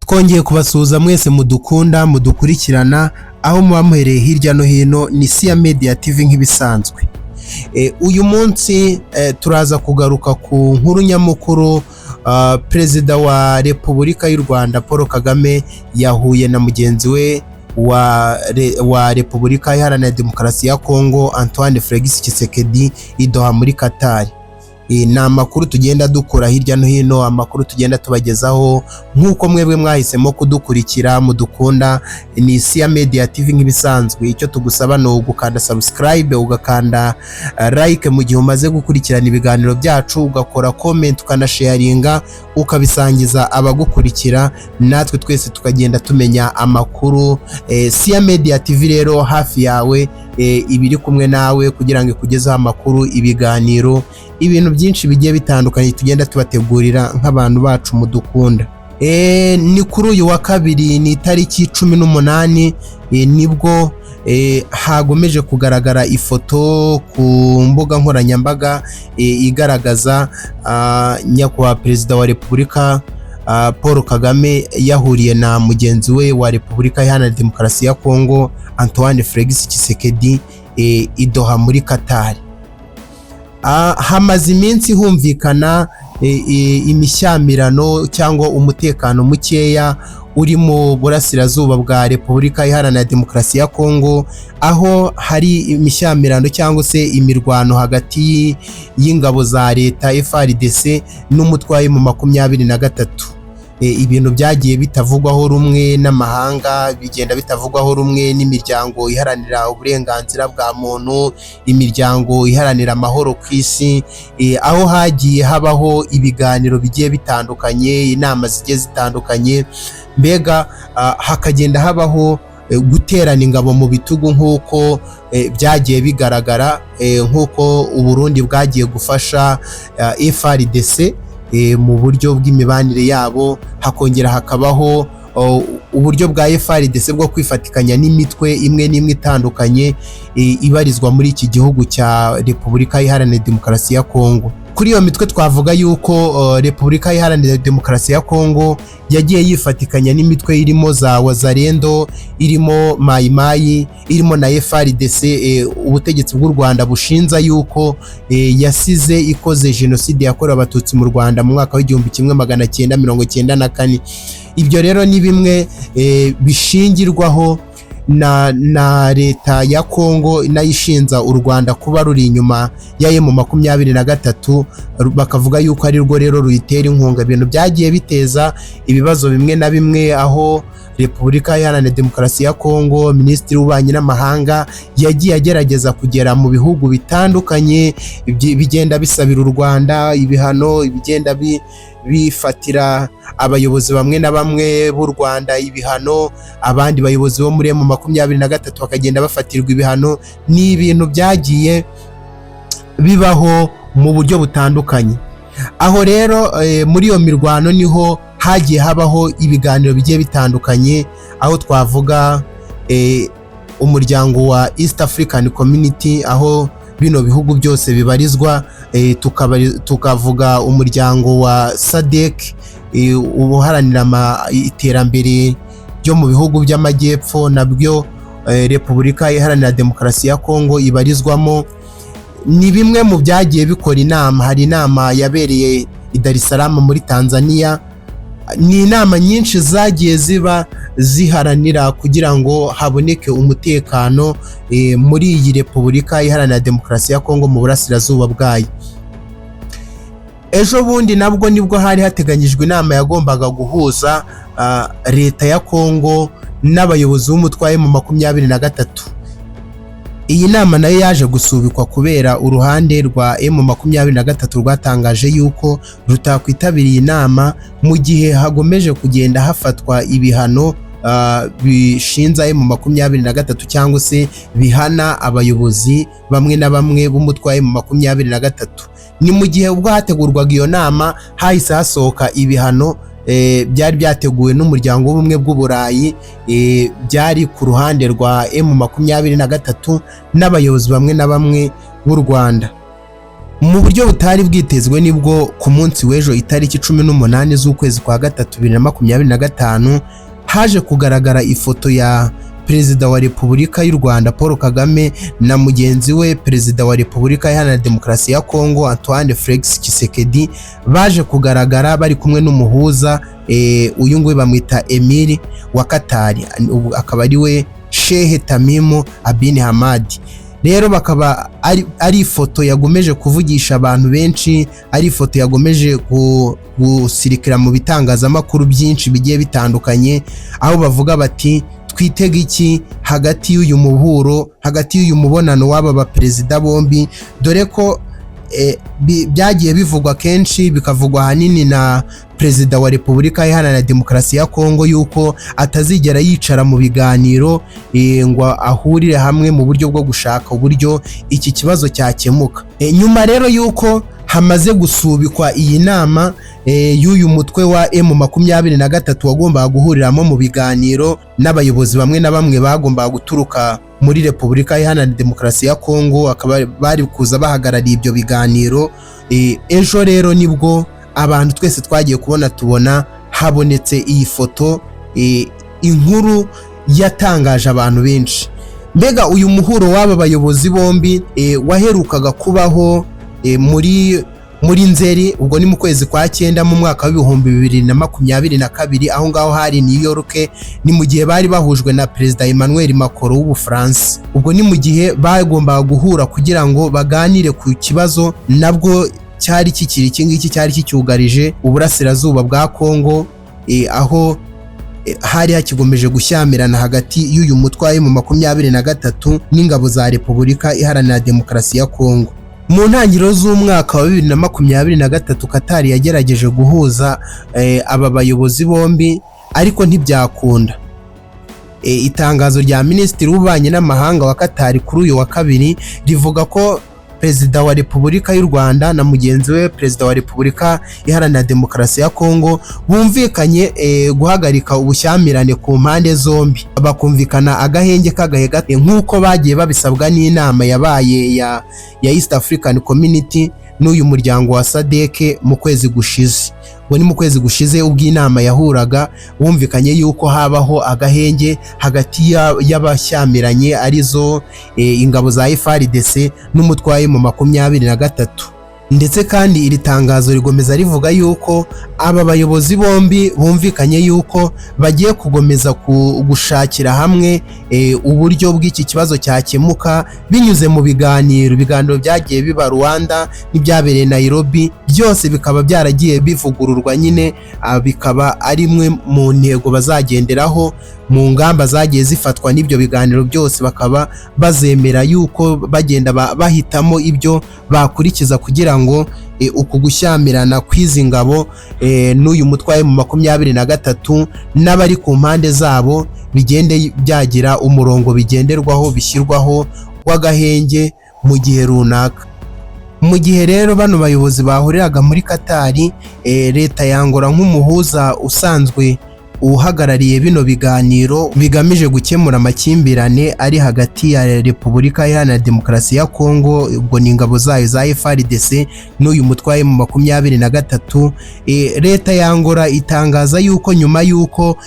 Twongeye kubasuhuza mwese mudukunda, mudukurikirana aho muba muhereye hirya no hino. Ni Siya Media TV nk'ibisanzwe. Uyu munsi turaza kugaruka ku nkuru nyamukuru. Perezida wa Repubulika y'u Rwanda Paul Kagame yahuye na mugenzi we wa Repubulika Iharanira Demokarasi ya Kongo, Antoine Felix Tshisekedi, i Doha muri Qatar. Ni amakuru tugenda dukura hirya no hino, amakuru tugenda tubagezaho nk'uko mwebwe mwahisemo kudukurikira, mudukunda. Ni Siya Media TV nk'ibisanzwe. Icyo tugusaba ni ugukanda subscribe, ugakanda like mu gihe umaze gukurikirana ibiganiro byacu, ugakora comment, ukanasharinga, ukabisangiza abagukurikira, natwe twese tukagenda tumenya amakuru. Siya Media TV rero hafi yawe, iba iri kumwe nawe kugira ngo ikugezeho amakuru, ibiganiro, ibintu byinshi bigiye bitandukanye tugenda tubategurira nk'abantu bacu mudukunda. Ni kuri uyu wa kabiri, ni itariki 18, nibwo hagomeje kugaragara ifoto ku mbuga nkoranyambaga igaragaza nyakubahwa Perezida wa Repubulika Paul Kagame yahuriye na mugenzi we wa Repubulika Iharanira Demokarasi ya Kongo, Antoine Felix Tshisekedi, i Doha muri Qatar. Hamaze iminsi humvikana imishyamirano cyangwa umutekano mukeya uri mu burasirazuba bwa Repubulika Iharanira Demokarasi ya Kongo, aho hari imishyamirano cyangwa se imirwano hagati y'ingabo za leta FARDC n'umutwe wa M23. Ibintu byagiye bitavugwaho rumwe n'amahanga, bigenda bitavugwaho rumwe n'imiryango iharanira uburenganzira bwa muntu, imiryango iharanira amahoro ku isi, aho hagiye habaho ibiganiro bigiye bitandukanye, inama zigiye zitandukanye, mbega hakagenda habaho guterana ingabo mu bitugu nk'uko byagiye bigaragara, nk'uko Uburundi bwagiye gufasha FARDC mu buryo bw'imibanire yabo, hakongera hakabaho uburyo bwa FARDC bwo kwifatikanya n'imitwe imwe n'imwe itandukanye ibarizwa muri iki gihugu cya Repubulika Iharanira Demokarasi ya Kongo. Kuri iyo mitwe twavuga yuko Repubulika Iharanira Demokarasi ya Kongo yagiye yifatikanya n'imitwe irimo za Wazalendo, irimo Mayimayi, irimo na FARDC, ubutegetsi bw'u Rwanda bushinja yuko yasize ikoze jenoside yakorewe Abatutsi mu Rwanda mu mwaka wa 1994. Ibyo rero ni bimwe bishingirwaho na leta ya Kongo inayishinja u Rwanda kuba ruri inyuma ya M23, bakavuga yuko ari rwo rero ruyitera inkunga, ibintu byagiye biteza ibibazo bimwe na bimwe, aho Repubulika Iharanira Demokarasi ya Kongo, Minisitiri w'Ububanyi n'Amahanga yagiye agerageza kugera mu bihugu bitandukanye bigenda bisabira u Rwanda ibihano, ibigenda bifatira abayobozi bamwe na bamwe b'u Rwanda ibihano, abandi bayobozi bo muri M23 bakagenda bafatirwa ibihano. Ni ibintu byagiye bibaho mu buryo butandukanye. Aho rero muri iyo mirwano niho hagiye habaho ibiganiro bigiye bitandukanye, aho twavuga umuryango wa East African Community, aho bino bihugu byose bibarizwa, tukavuga umuryango wa SADC uharanira iterambere ryo mu bihugu by'amajyepfo, nabyo Repubulika Iharanira Demokarasi ya Kongo ibarizwamo. Ni bimwe mu byagiye bikora inama. Hari inama yabereye i Dar es Salaam muri Tanzania. Ni inama nyinshi zagiye ziba ziharanira kugira ngo haboneke umutekano muri iyi Repubulika Iharanira Demokarasi ya Kongo mu burasirazuba bwayo. Ejo bundi nabwo nibwo hari hateganyijwe inama yagombaga guhuza leta ya Kongo n'abayobozi b'umutwe wa M23. Iyi nama nayo yaje gusubikwa kubera uruhande rwa M23 rwatangaje yuko rutakwitabiriye inama mu gihe hagomeje kugenda hafatwa ibihano bishinja M23 cyangwa se bihana abayobozi bamwe na bamwe b'umutwe wa M23. Ni mu gihe ubwo hategurwaga iyo nama hahise hasohoka ibihano byari byateguwe n'Umuryango w'Ubumwe bw'Uburayi, byari ku ruhande rwa M23 n'abayobozi bamwe na bamwe b'u Rwanda. Mu buryo butari bwitezwe nibwo ku munsi w'ejo, itariki 18 z'ukwezi kwa gatatu 2025, haje kugaragara ifoto ya Perezida wa Repubulika y'u Rwanda Paul Kagame na mugenzi we Perezida wa Repubulika Iharanira Demokarasi ya Kongo Antoine Felix Tshisekedi. Baje kugaragara bari kumwe n'umuhuza, uyu nguyu bamwita Emir wa Katari, ubu akaba ari we Sheikh Tamimu Abin Hamad. Rero bakaba ari ifoto yagomeje kuvugisha abantu benshi, ari ifoto yagomeje gusirikira mu bitangazamakuru byinshi bigiye bitandukanye, aho bavuga bati: "Twitega iki hagati y'uyu muhuro, hagati y'uyu mubonano w'aba baperezida bombi?" Dore ko byagiye bivugwa kenshi, bikavugwa ahanini na Perezida wa Repubulika Iharanira Demokarasi ya Kongo, yuko atazigera yicara mu biganiro ngo ahurire hamwe mu buryo bwo gushaka uburyo iki kibazo cyakemuka. Nyuma rero yuko hamaze gusubikwa iyi nama y'uyu mutwe wa M23 wagombaga guhuriramo mu biganiro n'abayobozi bamwe na bamwe bagombaga guturuka muri Repubulika Iharanira Demokarasi ya Kongo, akaba bari kuza bahagarariye ibyo biganiro, ejo rero nibwo abantu twese twagiye kubona tubona habonetse iyi foto, inkuru yatangaje abantu benshi. Mbega uyu muhuro w'aba bayobozi bombi waherukaga kubaho muri Nzeri, ubwo ni mu kwezi kwa cyenda mu mwaka wa 2022, aho ngaho hari New York. Ni mu gihe bari bahujwe na Perezida Emmanuel Macron w'Ubufaransa. Ubwo ni mu gihe bagombaga guhura kugira ngo baganire ku kibazo nabwo cyari kikiri iki ngiki, cyari kicyugarije uburasirazuba bwa Kongo, aho hari hakigomeje gushyamirana hagati y'uyu mutwe wa M23 n'ingabo za Repubulika Iharanira Demokarasi ya Kongo. Mu ntangiriro z'umwaka wa 2023, Katari yagerageje guhuza aba bayobozi bombi, ariko ntibyakunda. Itangazo rya Minisitiri w'Ububanyi n'Amahanga wa Katari kuri uyu wa kabiri rivuga ko Perezida wa Repubulika y'u Rwanda na mugenzi we Perezida wa Repubulika Iharanira Demokarasi ya Kongo bumvikanye guhagarika ubushyamirane ku mpande zombi, bakumvikana agahenge k'agahe gato nk'uko bagiye babisabwa n'inama yabaye ya East African Community n'uyu muryango wa SADC mu kwezi gushize. Ubwo ni mu kwezi gushize ubwo inama yahuraga, bumvikanye yuko habaho agahenge hagati y'abashyamiranye, arizo ingabo za FARDC n'umutwe wa M23. Ndetse kandi iri tangazo rigomeza rivuga yuko aba bayobozi bombi bumvikanye yuko bagiye kugomeza gushakira hamwe uburyo bw'iki kibazo cyakemuka binyuze mu biganiro. Ibiganiro byagiye biba Rwanda n'ibyabereye Nairobi, byose bikaba byaragiye bivugururwa nyine, bikaba ari imwe mu ntego bazagenderaho mu ngamba zagiye zifatwa n'ibyo biganiro byose, bakaba bazemera yuko bagenda bahitamo ibyo bakurikiza kugira ngo uku gushyamirana kw'izi ngabo n'uyu mutwe wa M23 n'abari ku mpande zabo bigende byagira umurongo bigenderwaho, bishyirwaho w'agahenge mu gihe runaka. Mu gihe rero bano bayobozi bahuriraga muri Katari, leta ya Angola nk'umuhuza usanzwe uhagarariye bino biganiro bigamije gukemura amakimbirane ari hagati ya Repubulika Iharanira Demokarasi ya Kongo, ubwo ni ingabo zayo za FARDC, n'uyu mutwe wa M23, leta ya Angola itangaza yuko nyuma yuko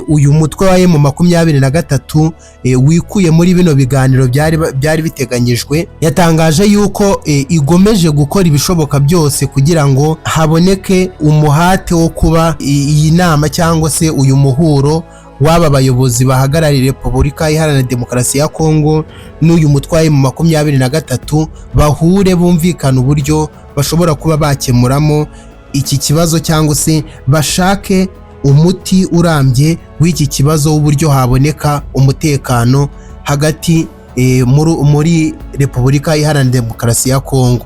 uyu mutwe wa M23 wikuye muri bino biganiro byari biteganyijwe, yatangaje yuko igomeje gukora ibishoboka byose kugira ngo haboneke umuhate wo kuba iyi nama cyangwa se uyu muhuro w'aba bayobozi bahagarariye Repubulika Iharanira Demokarasi ya Kongo n'uyu mutwe wa M23 bahure, bumvikana uburyo bashobora kuba bakemuramo iki kibazo cyangwa se bashake umuti urambye w'iki kibazo w'uburyo haboneka umutekano hagati muri Repubulika Iharanira Demokarasi ya Kongo.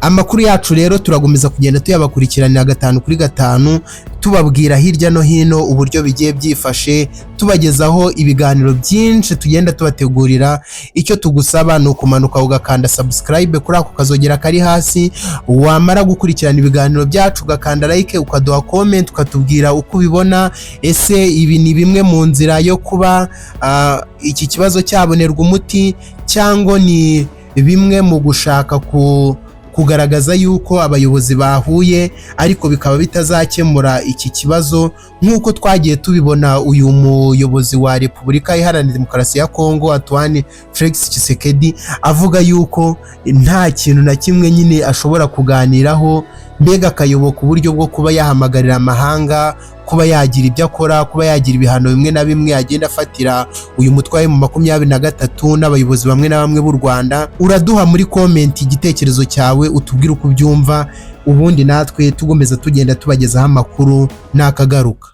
Amakuru yacu rero turakomeza kugenda tuyabakurikiranira gatanu kuri gatanu, tubabwira hirya no hino uburyo bigiye byifashe, tubagezaho ibiganiro byinshi tugenda tubategurira. Icyo tugusaba ni ukumanuka ugakanda subscribe kuri ako kazogera kari hasi, wamara gukurikirana ibiganiro byacu ugakanda like, ukaduha comment, ukatubwira uko ubibona. Ese ibi ni bimwe mu nzira yo kuba iki kibazo cyabonerwa umuti, cyangwa ni bimwe mu gushaka ku Kugaragaza yuko abayobozi bahuye ariko bikaba bitazakemura iki kibazo, nk'uko twagiye tubibona uyu muyobozi wa Repubulika Iharanira Demokarasi ya Kongo, Antoine Felix Tshisekedi, avuga yuko nta kintu na kimwe nyine ashobora kuganiraho, mbega akayoboka uburyo bwo kuba yahamagarira amahanga kuba yagira ibyo akora, kuba yagira ibihano bimwe na bimwe agenda afatira uyu mutwe wa M23 n'abayobozi bamwe na bamwe b'u Rwanda. Uraduha muri comment igitekerezo cyawe, utubwire uko ubyumva, ubundi natwe tugomeza tugenda tubagezaho amakuru n'akagaruka.